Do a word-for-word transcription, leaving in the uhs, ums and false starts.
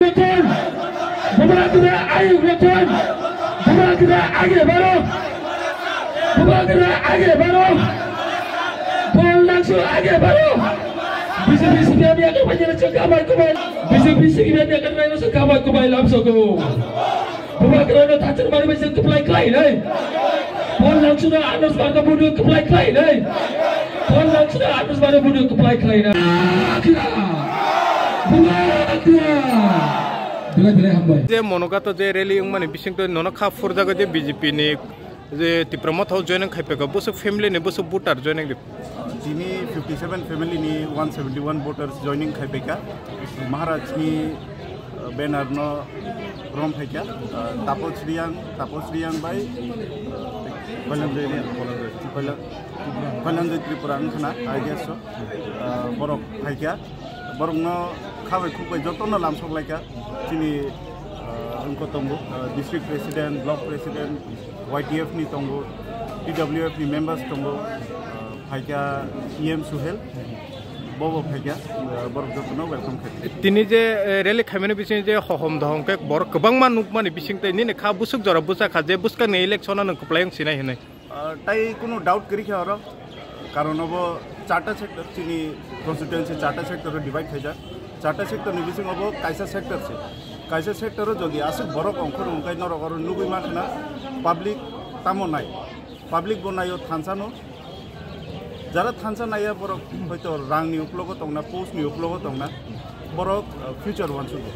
Roton! Bubagra age roton! Bubagra age baro! Bubagra age baro! Paul Nangsu age baro! B J P C P M ya kapai jana chakka bai kubai. B J P C P M ya kapai jana chakka bai kubai lamsogo. Bubagrano thachar mari bai chwng kwplai khlainai. Paul Nangsuno Anush Barno budu kwplai khlainai. Paul Nangsuno Anush Barno budu kwplai khlainai. Bubagra! Bubagra! Belai belai hambai. Je Monogat o je rally wngmani bisingtwi nono kha phurjago je B J P ni je Tipra Motha o joining khaipaikha, bwswk family ni bwswk voter joining di. Tini fifty seven family ni one seventy one voters joining khaipaikha. Maharaj ni, uh, banner no rom phaikha. Uh, Tapos Riang, Tapos Riang bai, uh, Kailanjoy Riang, Kailan-, Kailanjoy Tripura wngkhana, I guess so. Uh, borok phaikha. Borokno khabai khukbai jotono lamsok laikha. Chini, uh, wngkha tongo, uh, district president, block president, Y T F ni tongo, T W F ni members tongo, uh, phaikha E M Suhel, bobo phaikha, uh, borok jotono welcome khaikha. Tini je, eh, rally khaimani bising je hohom dohom khe borok kwbangma nukmani bising tei nini kha bwswk jora bwsa kha je bwskangni election-o nwng kwplai wng sinai hinwi. Ah, tai kunu doubt kwrwi khe oro, karon obo charta sector, chini constituency charta sector o divide khaijak, charta sector ni bisingo bo kaisa sector se, kaisa sector o jodi aswk borok ongkhor wngkhe norok oro nugwi mankha na public tamo nai, public bo naio thansa no, jara thansa naiya borok hoito rang ni uklogo tongna, post ni uklogo tongna, borok, ah, future wansugo.